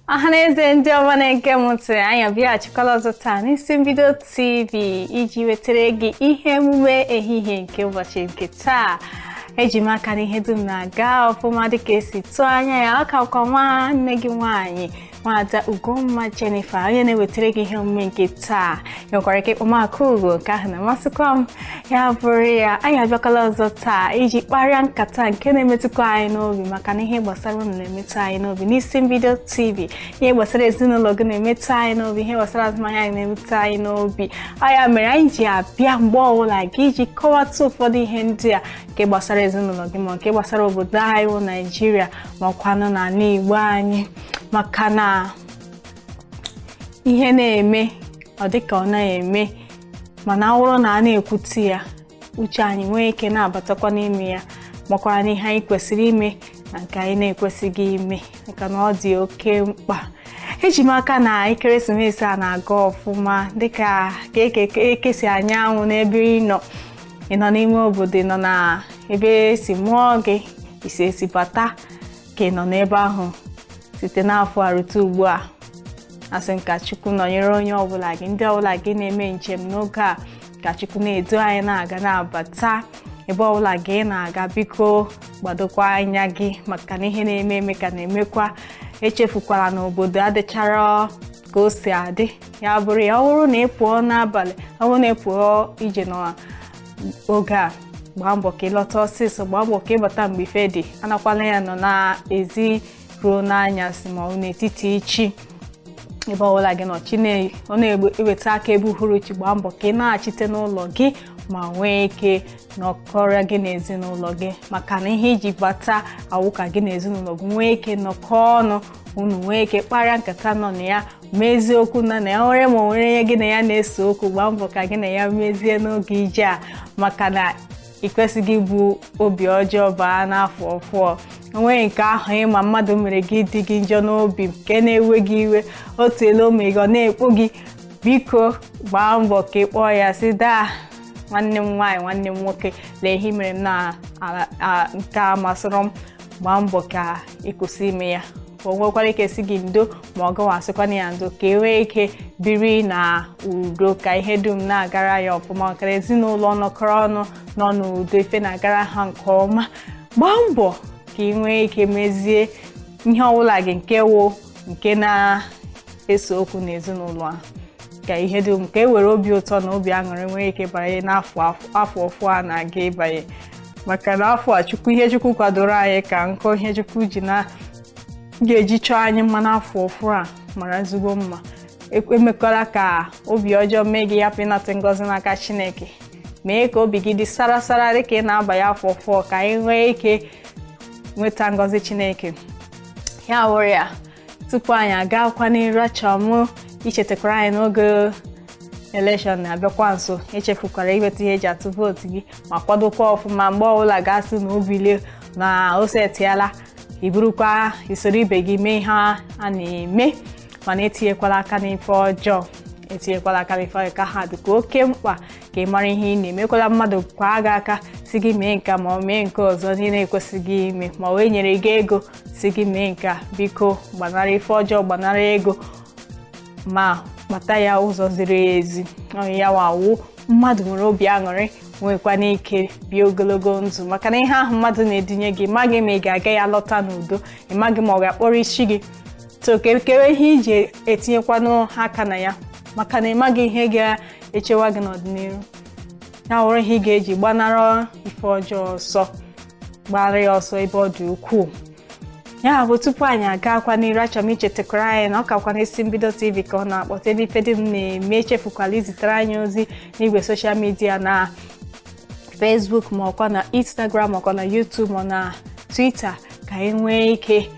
Ọhaneze ndị ọma na-ege m ntị, anyị abịaghachikwala ọzọ taa n'Isi Mbido TV iji wetara gị ihe emume ehihie nke ụbọchị nke taa. Eji m aka na ihe dum na-aga ọfụma dịka esi tụọ anya ya. Ọ ka bụkwa nwanne gị nwaanyị, Nwaada Ugomma Jennifer, onye na-ewetara gị ihe omume nke taa. Ị nwekwara ike ịkpọ m Akaugo, nke ahụ na-amasịkwa m. Ya bụrụ ya, anyị abịakwala ọzọ taa iji kparịa nkata nke na-emetụkwa anyị n'obi, maka na ihe gbasara unu na-emetụ anyị n'obi n'Isi Mbido TV. Ihe gbasara ezinụlọ gị na-emetụ anyị n'obi, ihe gbasara azụmahịa anyị na-emetụ anyị n'obi. Ọ ya mere anyị ji abịa mgbe ọbụla gị iji kọwata ụfọdụ ihe ndị a nke gbasara ezinụlọ gị, ma nke gbasara obodo anyị bụ Naijiria, ma ọkwanụ n'ala Igbo anyị, maka na ihe na-eme ọ dịka ọ naghị eme, mana ọ bụrụ na a na-ekwute ya, uche anyị nwee ike na-abatakwa n'ime ya, makwara na ihe anyị kwesịrị ime na nke anyị na-ekwesịghị ime, maka na ọ dị oke mkpa. Eji m aka na ekeresimesi a na-aga ọfụma dịka ka eke si anyanwụ n'ebe ị nọ. Ị nọ n'ime obodo, ị nọ na ebe esi mụọ gị, isi esi bata, ka ị nọ n'ebe ahụ site n'afọ a rute ugbu a, asị m ka Chukwu nọnyere onye ọbụla gị, ndị ọbụla gị na-eme njem n'oge a, ka Chukwu na-edu anyị na-aga na-abata. Ebe ọbụla gị na-aga, biko gbadokwa anya gị, maka na ihe na-eme eme ka na-emekwa. Echefukwala na obodo adịchara ka o si adị. Ya bụrụ ya, ọ bụrụ na ị pụọ n'abalị, ọ bụrụ na ị pụọ ije n'oge a, gbaa mbọ ka ị lọta ọsịsọ, gbaa mbọ ka ịbata mgbe ife dị. Anakwala ya nọ n'ezi ruo n'anyasị ma ọ bụ n'etiti chi. Ebe ọbụla gị nọ, chi ọ na-eweta aka ebe uhuruchi, gbaa mbọ ka ị na-achite n'ụlọ gị ma nwee ike nọkọrọ gị na ezinụlọ gị, maka na ihe iji bata awụ ka gị na ezinụlọ gị nwee ike nọkọọ ọnụ, unu nwee ike kparịa nkata nọ na ya, mezie okwu nọ na ya. Nwere ma nwere ihe gị na ya na-ese okwu, gbaa mbọ ka gị na ya mezie n'oge ije a, maka na ị kwesịghị ibu obi ọjọọ baa n'afọ ọfụọ. Onweghị nke ahụ ịma mmadụ mere gị dị gị njọ n'obi, nke na-ewe gị iwe, otu elu ome gị, ọ na-ekpo gị, biko gbaa mbọ ka ị kpọọ ya, sị, "Daa, nwanne m nwaanyị, nwanne m nwoke, lee ihe mere m na nke a masịrị m." Gbaa mbọ ka ị kwụsị ime ya, ka o nwekwara ike si gị ndo, ma ọ gawasịkwana ya ndo, ka e nwee ike biri na udo, ka ihe dum na-agara ya ọfụma, maka na ezinụlọ nọkọrọ ọnụ nọ n'udo, ife na-agara ha nke ọma. Gbaa mbọ ka ị nwee ike mezie ihe ọbụla gị nke wụ nke na-ese okwu n'ezinụlọ ahụ, ka ihe dum ka e were obi ụtọ na obi aṅụrị nwee ike banye n'afọ afọ ọfụ a na-aga ịbanye, maka na afọ a, Chukwu, ihe Chukwu kwadoro anyị ka nkụ, ihe Chukwu ji na ga-eji chọọ anyị mma n'afọ ọfụ a mara ezigbo mma. Emekwala ka obi ọjọọ mee gị yapụ ịnata ngọzi n'aka Chineke. Mee ka obi gị dị sara sara dịka ị na-abanye afọ ọfụ, ka anyị nwee ike nweta ngọzi Chineke. Ya wụrụ ya, tupu anyị agakwa n'iru, achọrọ m ichetakwara anyị n'oge election na-abịakwa nso. Echefukwara iweta ihe eji atụ vootu gị ma kwadokwa ọfụma. Mgbe ọbụla gasị na obilie na ose etiala, iburukwa isoro ibe gị mee ihe a na-eme, mana etinyekwala aka n'ife ọjọọ, etinyekwala aka n'ife ọjọọ, ka ha dịka oke mkpa ka ị mara ihe ị na-emekwala. Mmadụ kwa gị aka si gị mee nke ma ọ mee nke ọzọ ihe na-ekwesịghị ime, ma o nyere gị ego si gị mee nke a, biko gbanara ife ọjọọ, gbanara ego ma kpata ya ụzọ ziri ezi. Ya wawu mmadụ nwere obi aṅụrị, nwekwa n'ike bie ogologo ndụ, maka na ihe ahụ mmadụ na-edinye gị, ịmaghị ma ị ga-aga ya lọta n'udo, ịmaghị ma ọ ga-akpọrọ isi gị tokekewe ihe iji etinyekwanụ aka na ya, maka na ịmaghị ihe ga-echewa gị n'ọdịnihu. Ya wụrụ ihe ị ga-eji gbanara ife ọjọọ ọsọ, gbara ya ọsọ ebe ọ dị ukwuu. Ya bụ, tupu anyị agakwa n'iru, achọrọ m ichetakwara anyị na ọ kakwa n'Isi Mbido TV ka ọ na-akpọta, ebe ife dum na-eme. Echefukwala izitere anyị ozi n'igwe social media, na Facebook, ma ọkwa na Instagram, ma ọkwa na YouTube, ma na Twitter, ka anyị nwee ike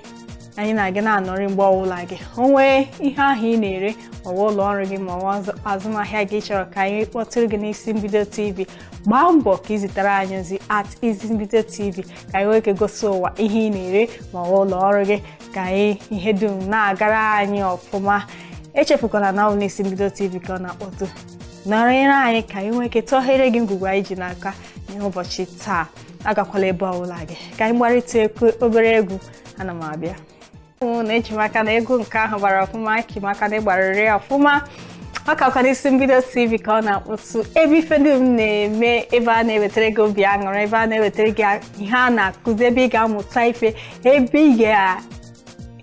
anyị na-gị na-anọrị mgbe ọbụla gị. O nwee ihe ahụ ị na-ere, maọbụ ụlọ ọrụ gị, maọbụ azụmahịa gị chọrọ ka anyị kpọtụrụ gị n'Isi Mbido TV, gbaa mbọ ka ị zitere anyị ozi @IsiMbidoTV, ka anyị nwee ike gosi ụwa ihe ị na-ere maọbụ ụlọ ọrụ gị, ka anyị ihe dum na-agara anyị ọfụma. Echefukwala na ọ bụ n'Isi Mbido TV ka ọ na-akpọtụ. Nọrọnyere anyị ka anyị nwee ike tọghere gị ngwugwu anyị ji n'aka n'ụbọchị taa. Agakwala ebe ọbụla gị, ka anyị gbarịta obere egwu. Ana m abịa. Na eji m aka na egwu nke ahụ gbara ọfụma, eji m aka na ịgbarịrị ya ọfụma. Ọ kakwa n'isi mbido TV ka ọ na-akpọtụ, ebe ife dum na-eme, ebe a na-ewetara gị obi aṅụrị, ebe a na-ewetara gị ihe a na-akụzi, ebe ị ga-amụta ife, ebe ị ga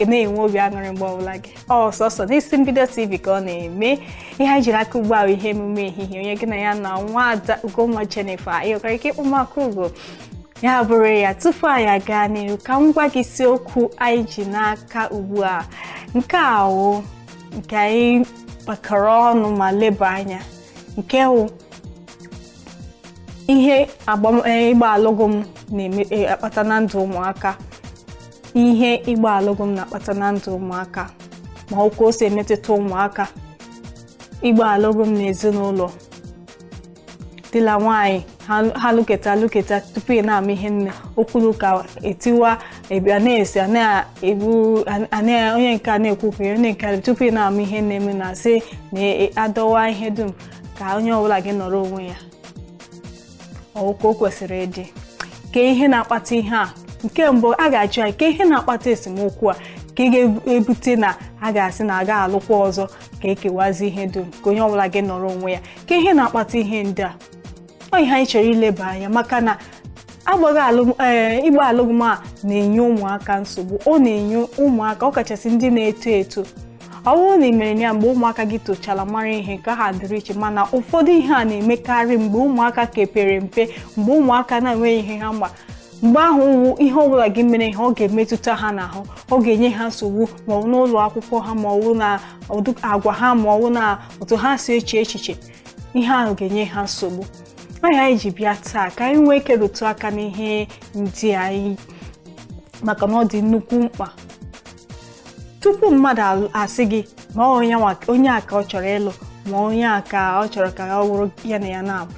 na-enwe obi aṅụrị mgbe ọbụla gị ọsọsọ n'isi mbido TV ka ọ na-eme. Ihe anyị jiri aka ugbu a bụ ihe emume ehihie, onye gị na ya na nwaada Ugomma Jennifer ịnwekwara ike ịkpọ m Aka Ugo. Ya bụrụ ya, tupu anyị aga n'ihu, ka m gwa gị isiokwu anyị ji n'aka ugbu a, nke a wụ nke anyị kpakọrọ ọnụ ma leba anya, nke wụ ihe ịgba alụghị na-akpata na ndụ ụmụaka, ihe ịgba alụghị na-akpata na ndụ ụmụaka, ma ọ ka o si emetụta ụmụaka, ịgba alụghị n'ezinụlọ dịla nwaanyị ha lụketa lụketa tupu ị na-ama ihe nne okwuru ka etiwa a na-esi a na-ebu onye nke a na-ekwupụ onye nke, tupu ị na-ama ihe na-eme na asị na-adọwa ihe dum ka onye ọbụla gị nọrọ onwe ya. Ọ ka o kwesịrị ịdị ka ihe na-akpata ihe a? Nke mbụ a ga-ajụ anyị, ka ihe na-akpata esemokwu a, ka ị ga-ebute na a ga-asị na a ga-alụkwa ọzọ, ka ekewazi ihe dum, ka onye ọbụla gị nọrọ onwe ya, ka ihe na-akpata ihe ndị a? Ọ ihe anyị chọrọ ileba anya, maka na agbaghị alụm ee ịgba alụghị a na-enye ụmụaka nsogbu. Ọ na-enye ụmụaka, ọkachasị ndị na-eto eto. Ọ bụrụ na ị mere ya mgbe ụmụaka gị tochara mara ihe, nke ha dịrị iche, mana ụfọdụ ihe a na-emekarị mgbe ụmụaka kepere mpe, mgbe ụmụaka na-enweghị ihe ha ma. Mgbe ahụ wụ ihe ọbụla gị mere ihe, ọ ga-emetụta ha n'ahụ, ọ ga-enye ha nsogbu, ma ọ bụ n'ụlọ akwụkwọ ha, ma ọ bụ na agwa ha, ma ọ bụ na otu ha si eche echiche. Ihe ahụ ga-enye ha nsogbu. Ọya anyị ji bịa taa ka anyị nwee ike rụtụ aka n'ihe ndị anyị, maka na ọ dị nnukwu mkpa. Tupu mmadụ asị gị na ọ onye a ka ọ chọrọ ịlụ, ma onye a ka ọ chọrọ ka ọ bụrụ ya na ya na-abụ,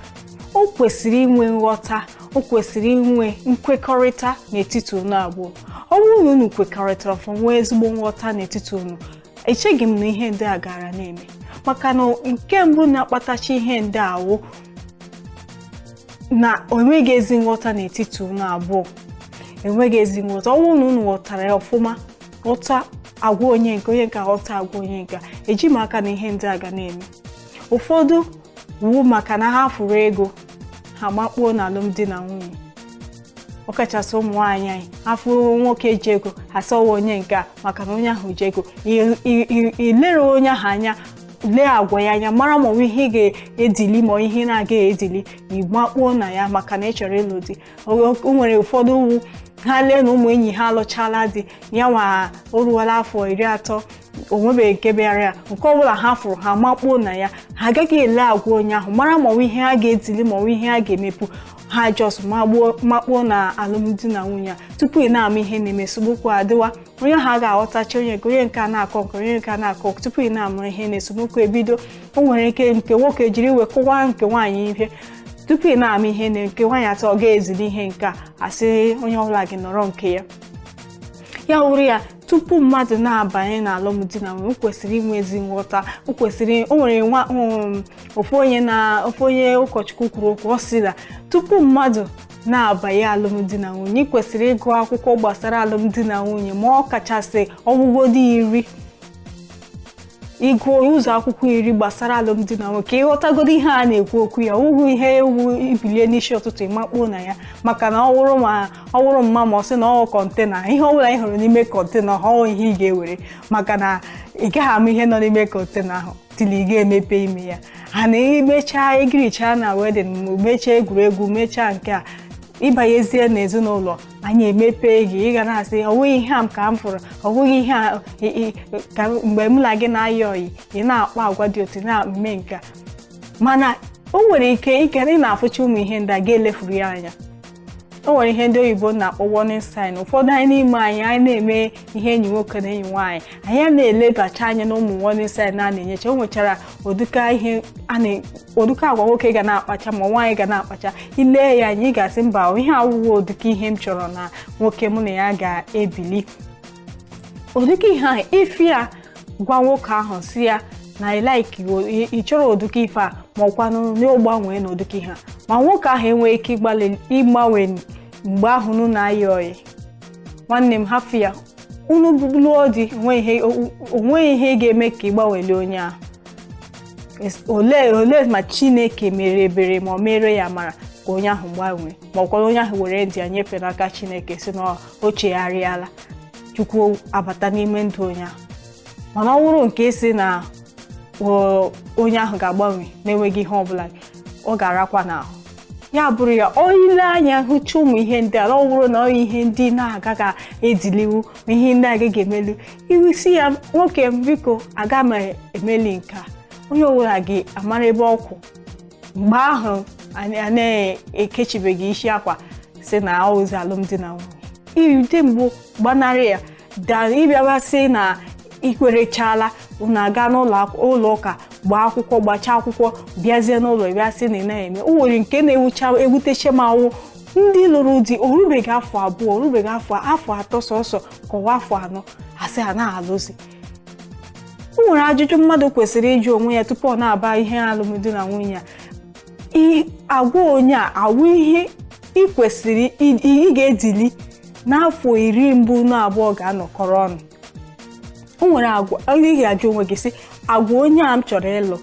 o kwesịrị inwe nghọta, o kwesịrị inwe nkwekọrịta n'etiti unu abụọ. Ọ bụrụ na unu kwekọrịtara ọfụ, nwee ezigbo nghọta n'etiti unu, echeghị m na ihe ndị a gara na-eme. Maka na nke mbụ na-akpatachi ihe ndị a wụ na o enweghị ezi nghọta n'etiti unu abụọ, enweghị ezi nghọta. Ọ bụrụ na unu ghọtara ya ọfụma, ghọta agwa onye nke, onye nke ghọta agwa onye nke, eji m aka na ihe ndị a ga na-eme. Ụfọdụ wu maka na ha fụrụ ego, ha makpuo n'alụmdi na nwunye, ọkachasị ụmụ nwaanyị anyị. Afụ nwoke ji ego, ha sọwa onye nke a maka na onye ahụ ji ego. Ilere onye ahụ anya, lee agwa ya anya, mara ma ọ bụ ihe ị ga-edili ma ihe na-agaghị edili, ịmakpuo na ya maka na ị chọrọ ịlụ di. O nwere ụfọdụ wu ha lee na ụmụ enyi ha alụchala di, ya nwa o ruola afọ 30, o nwebeghị nke bịara ya. Nke ọbụla ha fụrụ, ha makpuo na ya. Ha agaghị ele agwa onye ahụ, mara ma ọ bụ ihe ha ga-edili ma ọ bụ ihe ha ga-emepụ. Ha just makpuo na alụmdi na nwunye a. Tupu ị na-ama ihe na-eme, esemokwu adịwa. Onye ahụ a ga-aghọtacha onye nke, onye nke a na-akọ nke, onye nke a na-akọ. Tupu ị na-ama ihe na esemokwu ebido. O nwere ike nke nwoke jiri iwe kụwa nke nwaanyị ihe. Tupu ị na-ama ihe na nke nwaanyị atọ, ọ ga-ezili ihe nke a, asị onye ọbụla gị nọrọ nke ya. Ya wụrụ ya, tupu mmadụ na-abanye n'alụmdi na nwunye, o kwesịrị inwe ezi nghọta. O kwesịrị o nwere nwa ofu onye na ofu onye ụkọchukwu kwuru okwu, ọ sị na tupu mmadụ na-abanye alụmdi na nwunye, ị kwesịrị ịgụ akwụkwọ gbasara alụmdi na nwunye, ma ọ kachasị ọgwụgwọdị 10, ịgụ ụzọ akwụkwọ 10 gbasara alụmdi na nwunye, ka ịghọtagodo ihe a na-ekwu okwu ya. Ọwụghị ihe ewu ibilie n'isi ụtụtụ ịmakpuo na ya, maka na ọ wụrụ ma ọ wụrụ mma, ma ọ sị na ọ container, ihe ọbụla ị hụrụ n'ime container, ọ ihe ị ga-ewere, maka na ị gaghị ama ihe nọ n'ime container ahụ till ị ga-emepe ime ya. Ha na emechaa egirichaa na wedding, mechaa egwuregwu, mechaa nke a, ịbanyezie n'ezinụlọ anyị, emepe gị, ị ga na-asị, ọ bụghị ihe a m ka m fụrụ, ọ bụghị ihe a ka mgbe m na gị na-ayọ ọyị, ị na-akpa agwa dị otu na-eme nke a. Mana o nwere ike ike ị na-afụcha ụmụ ihe ndị a, ga-elefuru ya anya. O nwere ihe ndị oyibo na-akpọ warning sign. Ụfọdụ anyị n'ime anyị, anyị na-eme ihe enyi nwoke na enyi nwaanyị, anyị na-elebacha anya na ụmụ warning sign a na-enyecha. O nwechara ụdịka ihe a na ụdịka agwa nwoke ga na-akpacha ma nwaanyị ga na-akpacha, ile ya anya, ị ga-asị, mba, ihe awụghị ụdịka ihe m chọrọ na nwoke mụ na ya ga-ebili. Ụdịka ihe ahụ, ifi ya gwa nwoke ahụ, si ya na ị like, ị chọrọ ụdịka ife a, ma ọkwanụ na gbanwee na ụdịka ihe a, ma nwoke ahụ enweghị ike ịgbanwe mgbe ahụ nụ na-ayọ ọyị, nwanne m, hapụ ya. Unu lụọ di, onweghị ihe ga-eme ka ị gbanweli onye ahụ. Olee olee ma Chineke mere ebere ma ọ mere ya amara ka onye ahụ gbanwee, ma ọkwa onye ahụ were ndụ ya nyefee n'aka Chineke, si na o chegharịala, Chukwu abata n'ime ndụ onye ahụ. Mana ọ bụrụ nke si na onye ahụ ga-agbanwe na-enweghị ihe ọbụla, ọ ga-arakwa n'ahụ. Ya bụrụ ya, ọ ile anya hụcha ụmụ ihe ndị a, ọ bụrụ na ọ ihe ndị na-agaghị ediliwu, ihe ndị agaghị emelu, iwisi ya, "Nwoke m, biko, aga m emeli nke a," onye ọbụla gị amara ebe ọ kwụ. Mgbe ahụ a na-ekechibeghị isi akwa si na ozi alụmdi na nwunye, ide mbụ gbanarị ya da. Ịbịawa sị na ikwerechala, unu aga n'ụlọ ụka gbaa akwụkwọ, gbachaa akwụkwọ, bịazie n'ụlọ, bịa sị na ị naghị eme. O nwere nke na-ewucha ewuteche m awụ ndị lụrụ di orubeghị afọ 2, orubeghị afọ 3 sọsọ, kọwa afọ 4, asị a na-alụzi. O nwere ajụjụ mmadụ kwesịrị ịjụ onwe ya tupu ọ na-aba ihe alụmdi na nwunye a. Agwa onye a awụ ihe ị kwesịrị ị ga-edili n'afọ 10 mbụ na abụọ ga-anọkọrọ ọnụ? O nwere agwa ị ga-ajụ onwe gị, sị, agwa onye a m chọrọ ịlụ,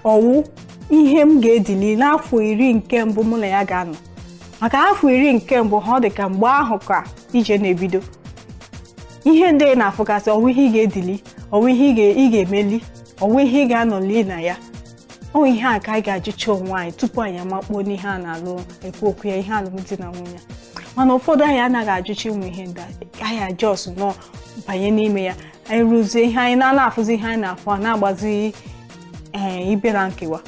ọwụ ihe m ga-edili n'afọ 10 nke mbụ mụ na ya ga-anọ? Maka afọ 10 nke mbụ ha, ọ dị ka mgbe ahụ ka ije na-ebido. Ihe ndị ị na-afụgasị, ọwụ ihe ị ga-edili? Ọwụ ihe ị ga-emeli? Ọwụ ihe ị ga-anọli na ya? Ọ ihe a ka anyị ga-ajụcha onwe anyị tupu anyị amakpuo n'ihe a na-alụ ekwu okwu ya, ihe alụmdi na nwunye. Mana ụfọdụ anyị anaghị ajụcha ụmụ ihe ndị a. Anyị ajọs nọ banye n'ime ya, anyị rụzie ihe anyị na-afụzi, ihe anyị na-afụ a na-agbazi ee ibe na nkewa.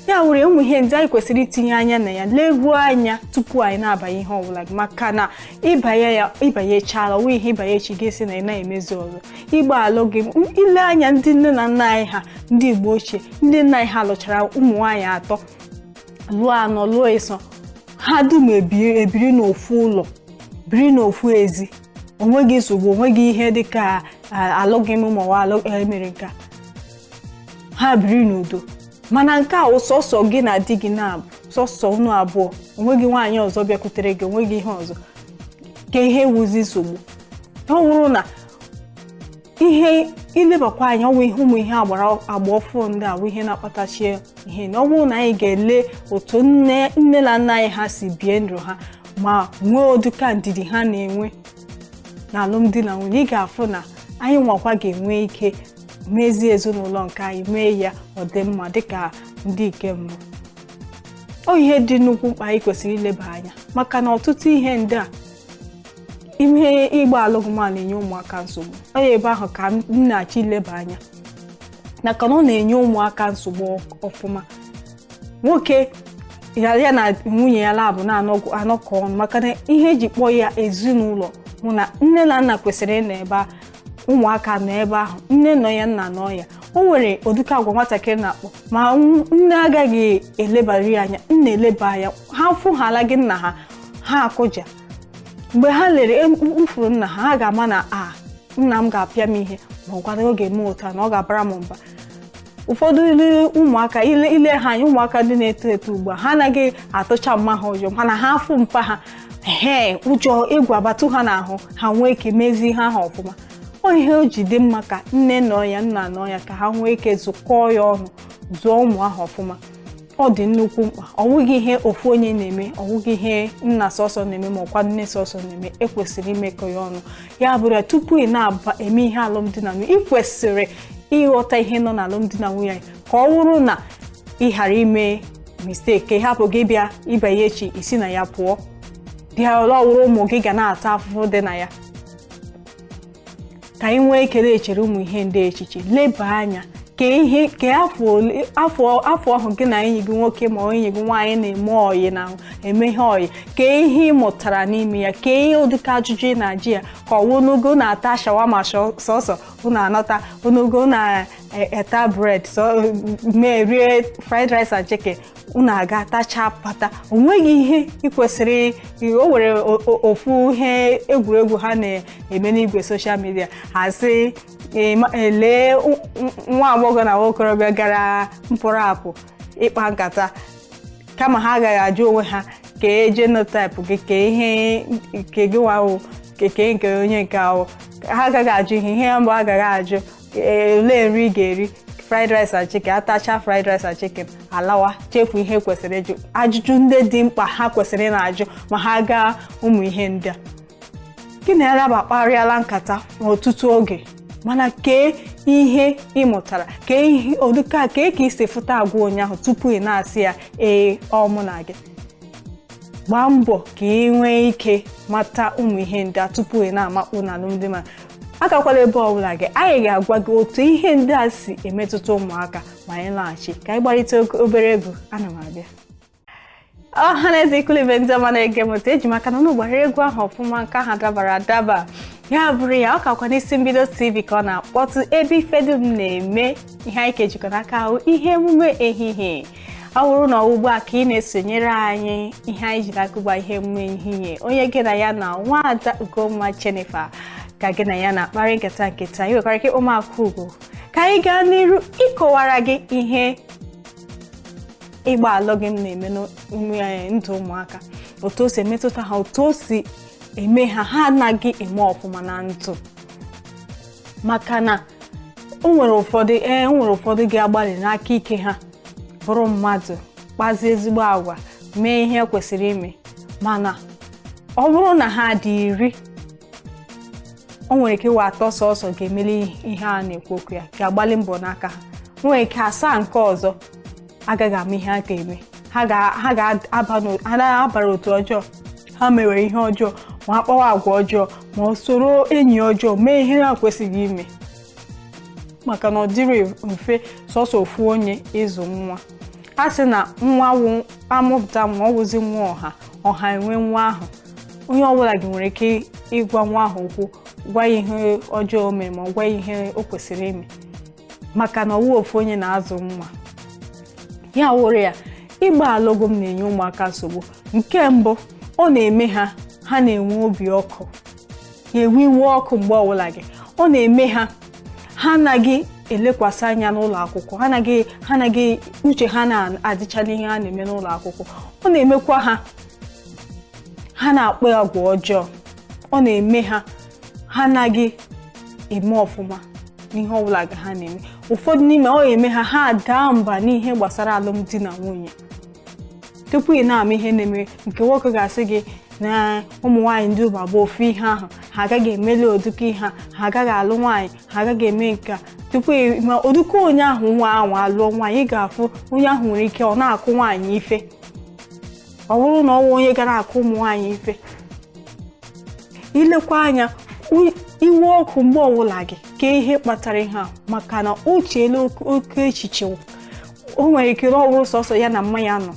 Ya were ụmụ ihe ndị anyị kwesịrị itinye anya na ya, leruo anya tupu anyị na-abanye ihe ọbụla, maka na ịbanye ya, ịbanyechala onwe ihe, ịbanye echi gị si na ị na-emezi ọzọ ịgba alụ gị. Ile anya ndị nne na nna anyị ha, ndị Igbo ochie, ndị nna anyị ha lụchara ụmụ nwaanyị atọ, lụọ anọ, lụọ ịsọ, ha dum ebiri n'ofu ụlọ, biri n'ofu ezi, onweghị nsogbu, onweghị ihe dịka alụghị m ma ọ alụ emere nke a. Ha biri n'udo. Mana nke a wụ sọsọ gị na di gị na-abụ, sọsọ unu abụọ, onweghị nwaanyị ọzọ bịakwutere gị, onweghị ihe ọzọ ka ihe wuzi nsogbu. Ọ bụrụ na ihe ilebakwa anya, ọnwụ ihe ụmụ ihe agbara agba ọfụ ndị a bụ ihe na-akpatachi ihe na ọ bụrụ na anyị ga-ele otu nne nne na nna anyị ha si bie ndụ ha ma nwee ụdịka ndidi ha na-enwe na alụmdi na nwunye, ị ga-afụ na anyị nwakwa ga-enwe ike mezie ezinụlọ nke anyị, mee ya ọ dị mma dịka ndị nke mbụ. Ọ ihe dị nnukwu mkpa anyị kwesịrị ileba anya, maka na ọtụtụ ihe ndị a, ihe ịgba alụghịm a na-enye ụmụaka nsogbu. Ọ ya ebe ahụ ka m na-achọ ileba anya, maka na ọ na-enye ụmụaka nsogbu ọfụma. Nwoke ya na nwunye ya labụ na-anọkọ ọnụ, maka na ihe eji kpọọ ya ezinụlọ hụ na nne na nna kwesịrị ịnọ ebe a, ụmụaka nọ ebe ahụ, nne nọ ya, nna nọ ya. O nwere ụdịka agwa nwatakịrị na-akpọ ma nne agaghị elebara ya anya, nna eleba anya ha fụghala gị nna ha, ha akụja. Mgbe ha lere mfuru nna ha, ha ga-ama na a nna m ga-apịa m ihe, ma ọ gwara ọ ga-eme ụta na ọ ga-abara m mba. Ụfọdụ ụmụaka, ile ha anya, ụmụaka ndị na-eto eto ugbu a, ha anaghị atụcha mma ha ụjọ, mana ha afụ mpa ha, ee, ụjọ egwu abatụ ha n'ahụ, ha nwee ike mezie ihe ahụ ọfụma. Ọ ihe o ji dị mma ka nne nọ ya, nna nọ ya, ka ha nwee ike zụkọọ ya ọnụ, zụọ ụmụ ahụ ọfụma. Ọ dị nnukwu mkpa. Ọ bụghị ihe ofu onye na-eme, ọ bụghị ihe nna sọsọ na-eme ma ọkwa nne sọsọ na-eme. Ekwesịrị imekọ ya ọnụ. Ya bụrụ ya, tupu ị na-aba eme ihe alụmdi na nwunye, ị kwesịrị ịghọta ihe nọ n'alụmdi na nwunye, ka ọ bụrụ na ị ghara ime mistake, ka ị hapụ gị bịa ịbanye echi isi na ya pụọ, bịa ọwụrụ ụmụ gị ga na-ata afụfụ dị na ya. Ka anyị nwee ike na-echere ụmụ ihe ndị echiche, leba anya ka ihe ka afọ afọ ahụ gị na enyi gị nwoke ma enyi gị nwaanyị na-eme ọyị na eme ihe ọyị, ka ihe ị mụtara n'ime ya, ka ihe ụdịka ajụjụ ị na-ajụ ya, ka ọwụ n'ogo na-ata shawarma sọsọ unu anọta, onogo na-eta bread, mee rie fried rice and chicken, unu aga tachaa pata, o nweghị ihe ị kwesịrị. O nwere ofu ihe egwuregwu ha na-eme n'igwe social media, ha sị lee nwa agbọghọ na nwokorobịa gara mpụrụ apụ ịkpa nkata, kama ha agaghị ajụ onwe ha ka genotype gị, ka ihe nke gị nwawo, Nke nke onye nke ahụ, ha agaghị ajụ ihe. Ihe mbụ agaghị ajụ, olee nri ị ga-eri? Fried rice and chicken. Atacha fried rice and chicken, alawa, chefu ihe kwesịrị ịjụ, ajụjụ ndị dị mkpa ha kwesịrị ị na-ajụ ma ha gaa ụmụ ihe ndị a. Gị na ya raba kparịala nkata n'ọtụtụ oge, mana kee ihe ị mụtara? Kee ihe oduka? Kee ka ị si fụta agwa onye ahụ tupu ị na-asị ya, "Ee, ọ mụ na gị"? Gbaa mbọ ka ị nwee ike mata ụmụ ihe ndị a tupu ị na-amakpu na alụmdi. Ma agakwala ebe ọbụla gị, anyị ga-agwa gị otu ihe ndị a si emetụta ụmụaka ma anyị laghachi. Ka anyị gbarịta obere egwu. Ana m abịa. Ọha na eze, ikwulibe, ndị ọma na-ege m ntị, eji maka na unu gbara egwu ahụ ọfụma, nke ahụ dabara adaba. Ya bụrụ ya, ọ kakwa n'Isi Mbido TV ka ọ na-akpọtụ, ebe ife dum na-eme. Ihe anyị ka ejikọ n'aka ahụ, ihe emume ehihie. Ọ bụrụ na ugbu a ka ị na-esonyere anyị, ihe anyị ji n'aka ugbu a, ihe emume ehihie, onye gị na ya na nwaada Ugomma Jennifer ka gị na ya na-akparị nkata nketa. Ị nwekwara ike ịkpọ m Akwa Ugo. Ka anyị gaa n'iru ịkọwara gị ihe ịgba alụghị m na-eme n'ime ndụ ụmụaka, otu o si emetụta ha, otu o si eme ha, ha anaghị eme ọfụma na ndụ. Maka na o nwere ụfọdụ, ee, o nwere ụfọdụ ga-agbalị n'aka ike ha bụrụ mmadụ, kpazie ezigbo agwa, mee ihe kwesịrị ime. Mana ọ bụrụ na ha dị 10, o nwere ike ịwa atọ sọsọ ga-emeli ihe a na-ekwu okwu ya, ga-agbalị mbọ n'aka ha. O nwere ike asaa nke ọzọ agaghị ama ihe ha ga-eme. Ha ga-aba ha na-abara otu ọjọọ, ha mewere ihe ọjọọ, ma ha kpawa agwa ọjọọ, ma ọ soro enyi ọjọọ mee ihe ha kwesịghị ime. Maka na ọ dịrị mfe sọsọ ofu onye ịzụ nwa. A sị na nwa wụ amụpụta nwa, ọ wụzi nwa ọha. Ọha enwe nwa ahụ, onye ọbụla gị nwere ike ịgwa nwa ahụ okwu, gwa ya ihe ọjọọ o mere, ma ọ gwa ya ihe o kwesịrị ime, maka na ọwụ ofu onye na-azụ nwa. Ya wụrụ ya, ịgba alụgụ m na-enye ụmụaka nsogbu. Nke mbụ, ọ na-eme ha, ha na-enwe obi ọkụ, na-ewe iwe ọkụ mgbe ọbụla gị. Ọ na-eme ha, ha anaghị elekwasị anya n'ụlọ akwụkwọ, ha anaghị uche ha na-adịcha n'ihe ha na-eme n'ụlọ akwụkwọ. Ọ na-emekwa ha, ha na-akpa agwa ọjọọ. Ọ na-eme ha, ha anaghị eme ọfụma n'ihe ọbụla ga ha na-eme. Ụfọdụ n'ime ọ ga-eme ha, ha daa mba n'ihe gbasara alụmdi na nwunye. Tupu ị na-ama ihe na-eme, nke nwoke ga-asị gị na ụmụ nwaanyị ndị ụba bụ ofu ihe ahụ, ha agaghị emeli oduka ihe a, ha agaghị alụ nwaanyị, ha agaghị eme nke a. Tupu ma oduka onye ahụ nwa ahụ alụọ nwaanyị, ị ga-afụ onye ahụ nwere ike ọ na-akụ nwaanyị ife. Ọ bụrụ na ọ wụ onye gara akụ ụmụ nwaanyị ife, ilekwa anya, iwe ọkụ mgbe ọbụla gị. Ka ihe kpatara ihe a, maka na o cheela oke echiche. O nwere ike na ọ bụrụ sọsọ ya na mmanya nọ,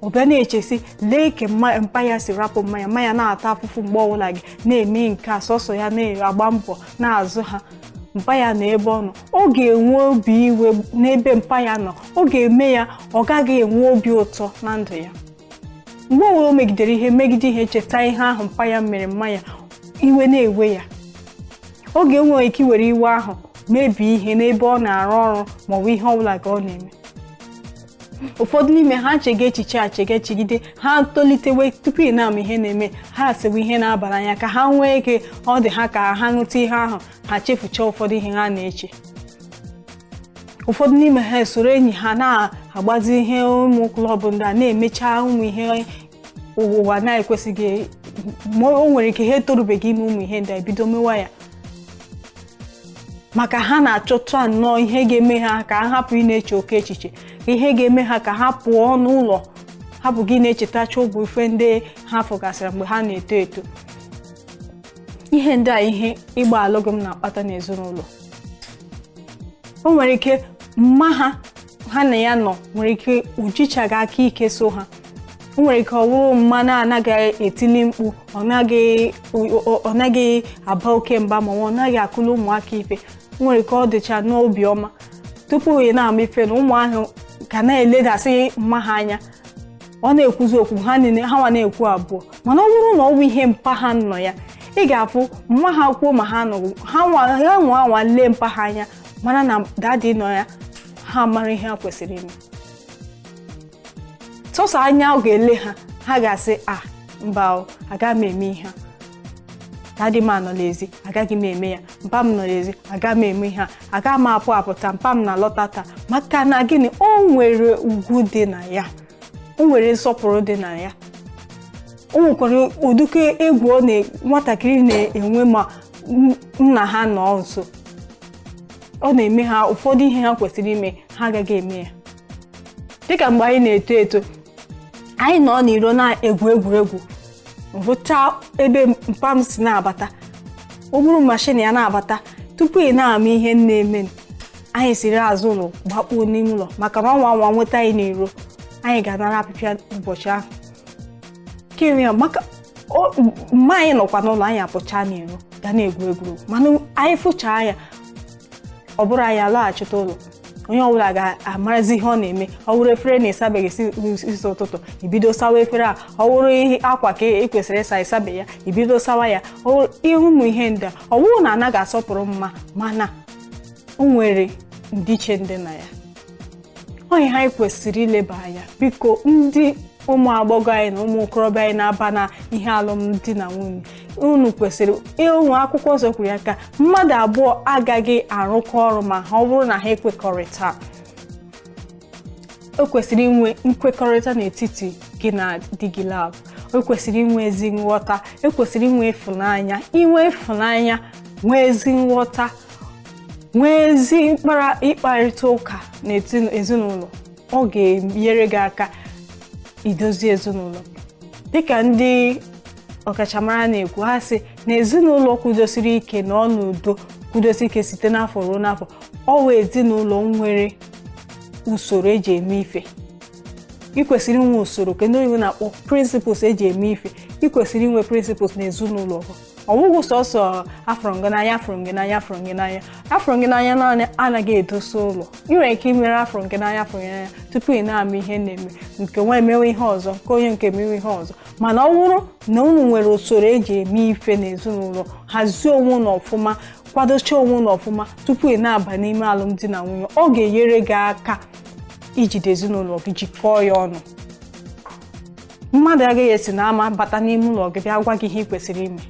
ọ bịa na-echesi, lee ka mpa ya si rapụ mmanya, mmanya na-ata afụfụ mgbe ọbụla gị, na-eme nke a sọsọ ya, na-agba mbọ na-azụ ha, mpa ya nọ ebe ọ nọ. Ọ ga-enwe obi iwe n'ebe mpa ya nọ. Ọ ga-eme ya, ọ gaghị enwe obi ụtọ na ndụ ya. Mgbe ọbụla o megidere ihe, megide ihe, cheta ihe ahụ mpa ya mere mmanya, iwe na-ewe ya. Ọ ga-enwe ike iwere iwe ahụ mebie ihe n'ebe ọ na-arụ ọrụ maọbụ ihe ọbụla ka ọ na-eme. Ụfọdụ n'ime ha chega echiche a, chega chegide, ha tolitewe. Tupu ị na-ama ihe na-eme, ha sewe ihe na-aba n'anya ka ha nwee ike. Ọ dị ha ka ha ṅụta ihe ahụ, ha chefucha ụfọdụ ihe ha na-eche. Ụfọdụ n'ime ha esoro enyi ha na-agbazi ihe ụmụ club ndị a, na-emecha ụmụ ihe ụwa na-ekwesịghị. Ma o nwere ike ha etorubeghị ime ụmụ ihe ndị a, ebido mewa ya, maka ha na-achọta nnọọ ihe ga-eme ha ka ha hapụ ị na-eche oke echiche, ihe ga-eme ha ka ha pụọ n'ụlọ, hapụ gị na-echetacha ụbụ ife ndị ha fụgasịrị mgbe ha na-eto eto. Ihe ndị a, ihe ịgba alụghị m na-akpata n'ezinụlọ. O nwere ike mma ha, ha na ya nọ, nwere ike ujichaghị aka ike so ha. O nwere ike ọ bụrụ mma na-anaghị etili mkpu, ọ naghị aba oke mba, ma ọ naghị akụli ụmụaka ife. O nwere ike ọ dịcha n'obi ọma. Tupu ị na-ama ife na ụmụ ahụ ga na-eledasị mma ha anya, ọ na-ekwuzi okwu, ha niile ha nwa na-ekwu abụọ. Mana ọ bụrụ na ọ bụ ihe mpa ha nọ ya, ị ga-afụ mma ha kwuo ma ha nọ, ha nwa anwa lee mpa ha anya, mara na daddy nọ ya, ha mara ihe ha kwesịrị ime. Sọsọ anya ọ ga-ele ha, ha ga-asị, "A mba o, agaghị m eme ihe a." Daddy m anọ n'ezi, agaghị m eme ya. Mpa m nọ n'ezi, agaghị m eme ihe a. Agaghị m apụ apụ taa, mpa m na-alọta taa. Maka na gịnị? O nwere ugwu dị na ya, o nwere nsọpụrụ dị na ya, o nwekwara ụdịka egwu ọ na nwatakịrị na-enwe ma nna ha nọ nso. Ọ na-eme ha ụfọdụ ihe ha kwesịrị ime, ha agaghị eme ya. Dịka mgbe anyị na-eto eto, anyị nọ n'iro na-egwu egwuregwu, vụchaa ebe mpa m si na-abata, o buru machine ya na-abata. Tupu ị na-ama ihe na-eme, anyị siri azụ ụlọ gbakpuo n'ime ụlọ, maka na ọnwa nwa nweta anyị n'iro, anyị ga-anara apịpịa ụbọchị ahụ kewe ya. Maka mma anyị nọkwa n'ụlọ, anyị apụchaa n'iro ga na-egwu egwuregwu. Mana anyị fụchaa ya, ọ bụrụ anyị alaghachite ụlọ, onye ọbụla ga-amarazi ihe ọ na-eme. Ọ wụrụ efere na ịsabeghị isi ụtụtụ, ibido sawa efere a. Ọ wụrụ ihe akwa ka ị kwesịrị ịsa, ịsabe ya, ibido sawa ya. Ọ wụrụ ihe ụmụ ihe ndị a, ọ bụrụ na anaghị asọpụrụ mma, mana o nwere ndịiche ndị na ya. Ọ ihe anyị kwesịrị ileba anya. Biko, ndị ụmụ agbọghọ anyị na ụmụ okorobịa anyị na-aba na ihe alụmdi na nwunye, unu kwesịrị ịnwe akwụkwọ nsọ kwuru ya ka mmadụ abụọ agaghị arụkọ ọrụ ma ha ọ bụrụ na ha ekwekọrịta. O kwesịrị inwe nkwekọrịta n'etiti gị na di gị lab. O kwesịrị inwe ezi nghọta, ekwesịrị inwe ịfụnanya. Inwe ịfụnanya, nwee ezi nghọta, nwee ezi ịkparịta ụka n'ezinụlọ, ọ ga-enyere gị aka idozi ezinụlọ. Dịka ndị ọkachamara na-ekwu, ha sị na ezinụlọ kwudosiri ike na ọ n'udo, kwudosi ike site n'afọ ruo n'afọ, ọ wụ ezinụlọ nwere usoro eji eme ife. Ị kwesịrị inwe usoro ka ndị oyibo na-akpọ principles eji eme ife. Ị kwesịrị inwe principles n'ezinụlọ gị. Ọ bụghị sọsọ afụrụ gị n'anya, afụrụ gị n'anya, afụrụ gị n'anya, afụrụ gị n'anya naanị anaghị edosa ụlọ. Ị nwere ike imere afụrụ gị n'anya, afụrụ gị n'anya, tupu ị na-ama ihe na-eme, nke nwa emewe ihe ọzọ, nke onye nke emewe ihe ọzọ. Mana ọ bụrụ na unu nwere usoro eji eme ife n'ezinụlọ, hazie onwe unu ọfụma, kwadocha onwe unu ọfụma tupu ị na-aba n'ime alụmdi na nwunye, ọ ga-enyere gị aka ijide ezinụlọ gị, jikọọ ya ọnụ. Mmadụ agaghị esi n'ama bata n'ime ụlọ gị bịa gwa gị ihe ị kwesịrị ime.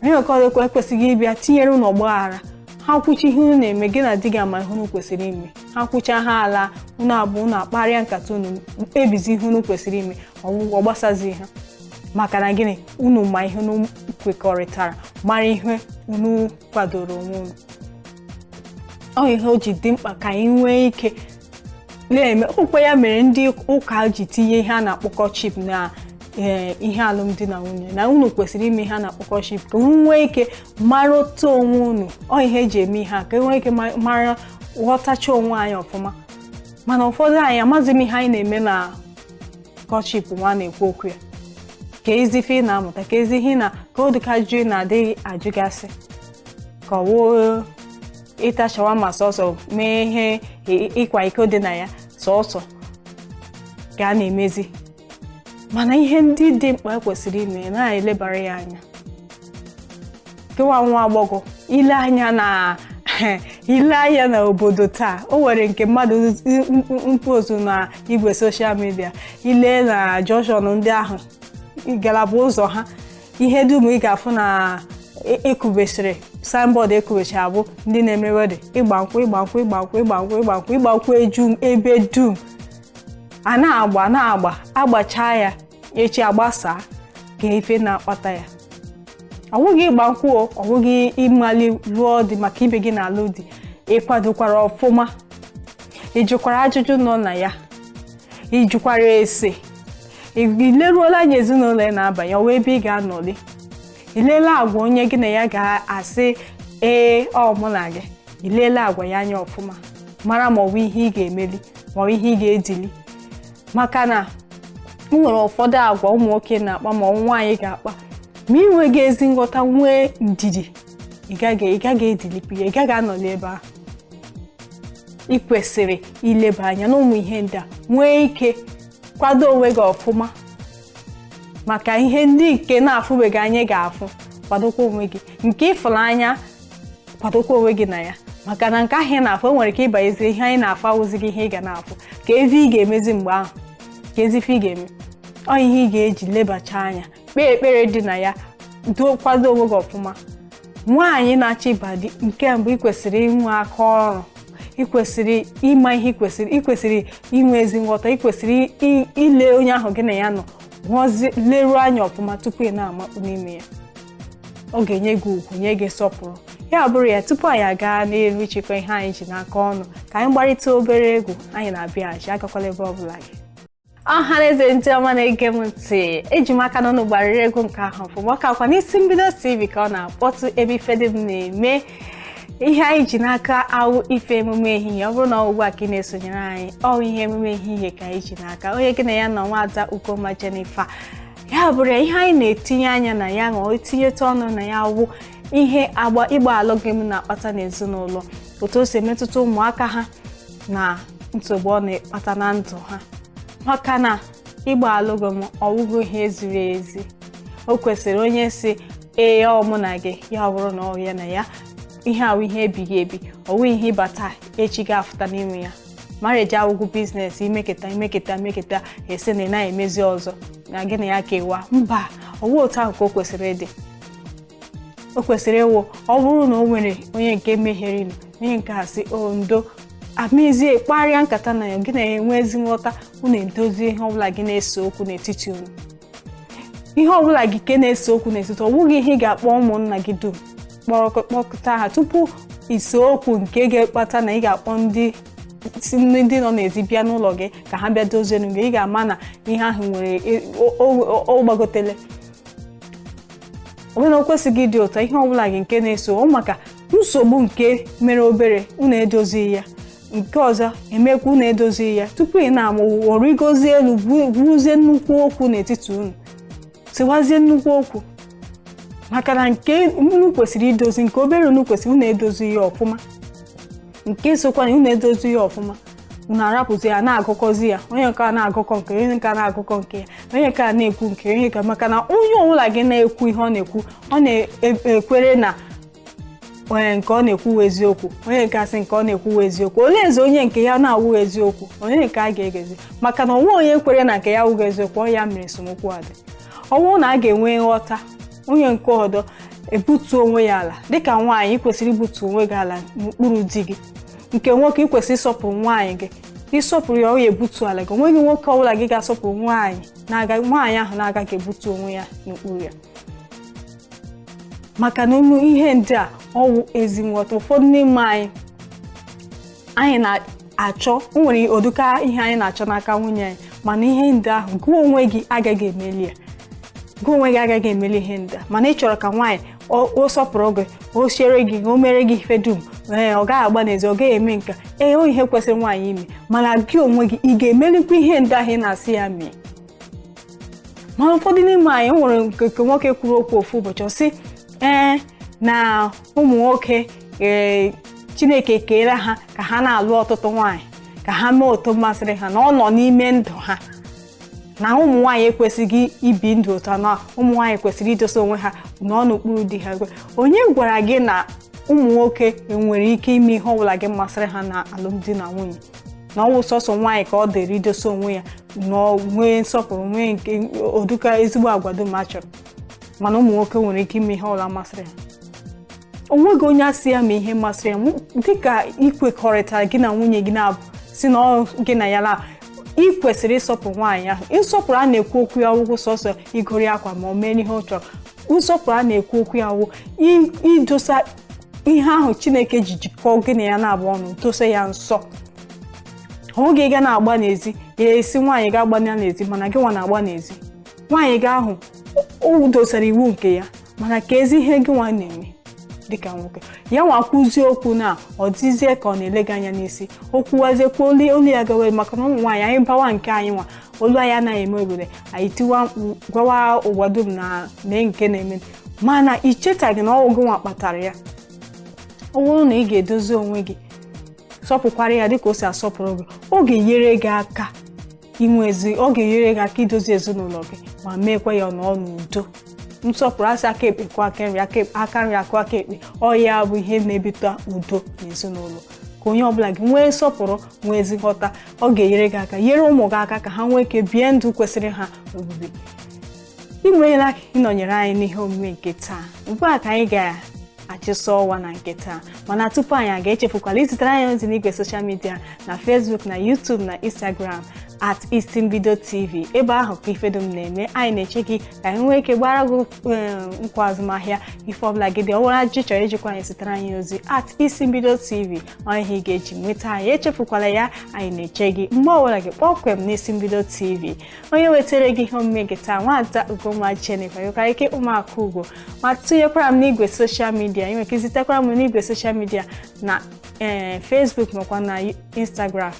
Onye ọkọdụ ekwesịghị ịbịa tinyere unu ọgbaghara. Ha kwuchi ihe unu na-eme, gị na di gị ama ihe unu kwesịrị ime. Ha kwucha, ha ala, unu abụọ unu akparịa nkata, unu kpebizi ihe unu kwesịrị ime. Ọ gbasazi ha, maka na gịnị? Unu ma ihe unu kwekọrịtara, mara ihe unu kwadoro onwe unu. Ọ ihe o ji dị mkpa ka anyị nwee ike na-eme okpukpe. Ya mere ndị ụka ji tinye ihe a na-akpọ courtship na ee ihe alụmdi na nwunye, na unu kwesịrị ime ihe a na-akpọ courtship ka unu nwee ike mara otu onwe unu. Ọ ihe eji eme ihe a ka e nwee ike mara, ghọtacha onwe anyị ọfụma. Mana ụfọdụ anyị amaghịzi m ihe anyị na-eme na courtship. Nwa na-ekwu okwu ya ka ezi ife ị na-amụta, ka ezi ihe na ka ọ dịka jụ na-adịghị ajụgasị, ka ọ wụ ịta shawarma sọsọ, mee ihe ịkwa iko dị na ya sọsọ ka a na-emezi. Mana ihe ndị dị mkpa kwesịrị ime na-elebara ya anya. Gịwa nwa agbọghọ, ile anya na obodo taa, o nwere nke mmadụ mpozu na igwe social media. Ile na junction ndị ahụ, ngalaba ụzọ ha, ihe dum ị ga-afụ na ekubesịrị signboard, ekubechara bụ ndị na-eme wedding, ịgba nkwụ, ịgba nkwụ, ịgba nkwụ, ịgba nkwụ, ịgba nkwụ, ịgba nkwụ, eju ebe dum. A na-agba, na-agba, agbachaa ya echi, agbasaa. Ka ife na-akpata ya, ọ bụghị ịgba nkwụ, ọ bụghị ịmali lụọ di maka ibe gị na-alụ di. Ịkwadokwara ọfụma? Ị jụkwara ajụjụ nọ na ya? Ị jụkwara ese? Ị leruola anya ezinụlọ ị na-abanye, ọwa ebe ị ga-anọli? Ị leela agwa onye gị na ya ga-asị ee, ọ mụ na gị? Ị leela agwa ya anya ọfụma, mara ma ọ bụ ihe ị ga-emeli, ma ọ bụ ihe ị ga-edili? Maka na o nwere ụfọdụ agwa ụmụ nwoke na-akpa ma ọ nwaanyị ga-akpa, ma ị nweghị ezi nghọta, nwee ndidi, ị gaghị edilipụ ya, ị gaghị anọli ebe ahụ. Ị kwesịrị ileba anya n'ụmụ ihe ndị a, nwee ike kwado onwe gị ọfụma maka ihe ndị nke na-afụbeghị anya ga-afụ. Kwadokwa onwe gị nke ịfụrụ anya, kwadokwa onwe gị na ya, maka na nke ahụ ị na-afụ, o nwere ike ịbanyezi ihe anyị na-afụ awụzi gị ihe ị ga na-afụ. Ka ezi ị ga-emezi mgbe ahụ, ka ezi ife ị ga-eme. Ọ ihe ị ga-eji lebacha anya, kpee ekpere dị na ya. Kwado onwe gị ọfụma. Nwaanyị na-achọ ịba di, nke mbụ, ị kwesịrị inwe aka ọrụ, ị kwesịrị ịma ihe, ị kwesịrị inwe ezi nghọta, ị kwesịrị ile onye ahụ gị na ya nọ, leruo anya ọfụma tupu ị na-amakpu n'ime ya. Ọ ga-enye gị ugwu, nye gị nsọpụrụ. Ya bụrụ ya, tupu anyị aga n'elu ịchịkọ ihe anyị ji n'aka ọnụ, ka anyị gbarịta obere egwu. Anyị na-abịaghachi, agakwala ebe ọbụla gị. Ọha na eze ndị ọma na-ege m ntị, eji m aka n'ọnụ gbarịrị egwu nke ahụ ọfụma. Ọka n'isi mbido TV ka ọ na-akpọtụ, ebe ife dị m na-eme. Ihe anyị ji n'aka awụ ife emume ehihie. Ọ bụrụ na ugbu a ka ị na-esonyere anyị, ọ ihe emume ehihie ka anyị ji n'aka. Onye gị na ya nọ, nwaada Ugomma Jennifer. Ya bụrụ ya, ihe anyị na-etinye anya na ya ma o tinyetụ ọnụ na ya wụ ihe agba ịgba alụghịm na-akpata n'ezinụlọ, otu o si emetụta ụmụaka ha na nsogbu ọ na-akpata na ndụ ha. Maka na ịgba alụghịm ọwụghị ihe ziri ezi. O kwesịrị onye si ee, ọ mụ na gị, ya ọ bụrụ na ọ ya na ya, ihe awụ ihe ebighị ebi, ọwụ ihe ịbata echi ga-afụta n'ime ya. Marriage awụgwụ business, imeketa imeketa imeketa, esi na ị naghị emezi ọzọ na gị na ya kewa. Mba, ọwụ otu ahụ ka o kwesịrị ịdị. O kwesịrị ịwụ, ọ bụrụ na o nwere onye nke mehiere, onye nke a sị o ndo, amezie kparịa nkata na ya, gị na-enwe ezi nghọta, unu edozie ihe ọbụla gị na-ese okwu n'etiti unu. Ihe ọbụla gị ke na-ese okwu n'etiti, ọ bụghị ihe ị ga-akpọ ụmụnna gị dum kpọkọta ha tupu ise okwu nke ga-ekpata na ị ga-akpọ ndị si ndị nọ n'ezi bịa n'ụlọ gị ka ha bịa dozie gị. Ị ga-ama na ihe ahụ nwere o gbagotele onwe na o kwesịghị ịdị ụtọ. Ihe ọbụla gị nke na-eso ọ maka nsogbu nke mere obere, unu edozighị ya, nke ọzọ emekwa, unu edozighị ya, tupu ị na-amụ origozie elu, gwuzie nnukwu okwu n'etiti unu, tiwazie nnukwu okwu, maka na nke unu kwesịrị idozi, nke obere unu kwesịrị, unu edozi ya ọfụma, nke sokwa na unu edozi ya ọfụma, unu arapụzi ya na-agụkọzi ya, onye nke a na-agụkọ nke, onye nke a na-agụkọ nke ya, onye nke a na-ekwu nke onye nke. Maka na onye ọbụla gị na-ekwu ihe ọ na-ekwu, ọ na-ekwere na onye nke ọ na-ekwu eziokwu, onye nke asị nke ọ na-ekwu eziokwu. Olee eze onye nke ya na-awụ eziokwu, onye nke a ga-egezi? Maka na onwe onye kwere na nke ya awụghị eziokwu, ọ ya mere esemokwu a dị. Ọ bụrụ na a ga-enwe nghọta, onye nke ọdọ ebutu onwe ya ala. Dịka nwaanyị, ị kwesịrị ibutu onwe gị ala n'okpuru di gị. Nke nwoke, ị kwesịrị ịsọpụrụ nwaanyị gị. Ịsọpụrụ ya, ọ ya ebutu ala gị. Onweghị nwoke ọbụla gị ga-asọpụrụ nwaanyị na-aga nwaanyị ahụ na-agaghị ebutu onwe ya n'okpuru ya. Maka na ụmụ ihe ndị a ọwụ ezi nghọta. Ụfọdụ n'ime anyị, anyị na-achọ, o nwere oduka ihe anyị na-achọ n'aka nwunye anyị, mana ihe ndị ahụ gị onwe gị agaghị emeli ya. Gị onwe gị agaghị emeli ihe ndị a, mana ị chọrọ ka nwaanyị o sọpụrụ gị, o siere gị, o mere gị ife dum. Ee, ọ gaghị agba n'ezi, ọ gaghị eme nka. Ee, o ihe kwesịrị nwaanyị ime, mana gị onwe gị, ị ga-emelikwa ihe ndị ahụ ị na-asị ya mee? Mana ụfọdụ n'ime anyị, o nwere nke nwoke kwuru okwu ofu ụbọchị, ọ sị ee, na ụmụ nwoke, ee, Chineke keere ha ka ha na-alụ ọtụtụ nwaanyị, ka ha mee otu masịrị ha, na ọ nọ n'ime ndụ ha, na ụmụ nwaanyị ekwesịghị ibi ndụ ụtọ, na ụmụ nwaanyị kwesịrị idosa onwe ha nọ n'okpuru di ha. Onye gwara gị na ụmụ nwoke enwere ike ime ihe ọbụla gị masịrị ha na alụmdi na nwunye, na ọwụ sọsọ nwaanyị ka ọ dịrị idosa onwe ya na nwee nsọpụrụ, nwee nke oduka ezigbo agwa dum a chọrọ, mana ụmụ nwoke nwere ike ime ihe ọbụla masịrị ha? O nweghị onye asị ya ma ihe masịrị ya. Dịka ikwekọrịtara gị na nwunye gị na-abụ si na ọ gị na ya na, ị kwesịrị ịsọpụrụ nwaanyị ahụ. Nsọpụrụ a na-ekwu okwu ya ọgwụgwụ sọsọ igori akwa ma o mee ihe ọ chọrọ. Nsọpụrụ a na-ekwu okwu ya wụ idosa ihe ahụ Chineke ji jikọọ gị na ya na-abụ ọnụ, dosa ya nsọ. Ọ gị ga na-agba n'ezi ya, esi nwaanyị ga-agba ya n'ezi, mana gị nwa na-agba n'ezi nwaanyị gị ahụ, o dosara iwu nke ya, mana ka ezi ihe gị nwa na-eme dịka nwoke, ya nwa kwuzie okwu na ọ dịzie ka ọ na-ele gị anya n'isi, o kwuwaziekwa, olu ya gawe. Maka na ụmụ nwaanyị anyị bawa nke anyị nwa, olu anyị anaghị eme obodo anyị, tiwa mkpu gwawa ụwa dum na mee nke na-eme, mana ị chetaghị na ọwụ gị nwa kpatara ya. Ọ bụrụ na ị ga-edozi onwe gị, sọpụkwara ya dịka o si asọpụrụ gị, ọ ga-enyere gị aka inwe ezi, ọ ga-enyere gị aka idozi ezinụlọ gị ma meekwa ya nọọ n'udo. Nsọpụrụ, asị aka ekpe kwụ aka nri, aka nri akụ aka ekpe, ọ ya bụ ihe na-ebute udo n'ezinụlọ. Ka onye ọbụla gị nwee nsọpụrụ, nwee ezi nghọta, ọ ga-enyere gị aka, nyere ụmụ gị aka ka ha nwee ike bie ndụ kwesịrị ha obibi. Imeela ịnọnyere anyị n'ihe omume nke taa. Ugbu a ka anyị ga-achịsa ọwa na nke taa, mana tupu anyị aga, echefukwala izitere anyị ozi n'igwe social media na Facebook na YouTube na Instagram @isimbido tv. Ebe ahụ ka ife dum na-eme. Anyị na-eche gị ka anyị nwee ike gbara gị nkwa azụmahịa, ife ọbụla gị dị ọwara ajụjụ chọrọ ijikwa anyị, zitere anyị ozi @isimbido tv. Ọ ihe ị ga-eji nweta anyị. Echefukwala ya, anyị na-eche gị mgbe ọbụla gị kpọmkwem n'Isi Mbido TV. Onye wetara gị ihe omume gị taa, Nwada Ugomma Jennifer, nwekwara ike ụmụaka ugo ma tụnyekwara m n'igwe social media. Ị nwere ike zitekwara m n'igwe social media na Facebook makwa na Instagram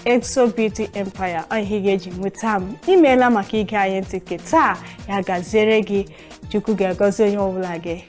@ExoBeautyEmpire. Ọ ihe ị ga-eji nweta m. Imeela maka ige anyị ntị nke taa. Ya gaziere gị. Chukwu ga-agọzi onye ọbụla gị.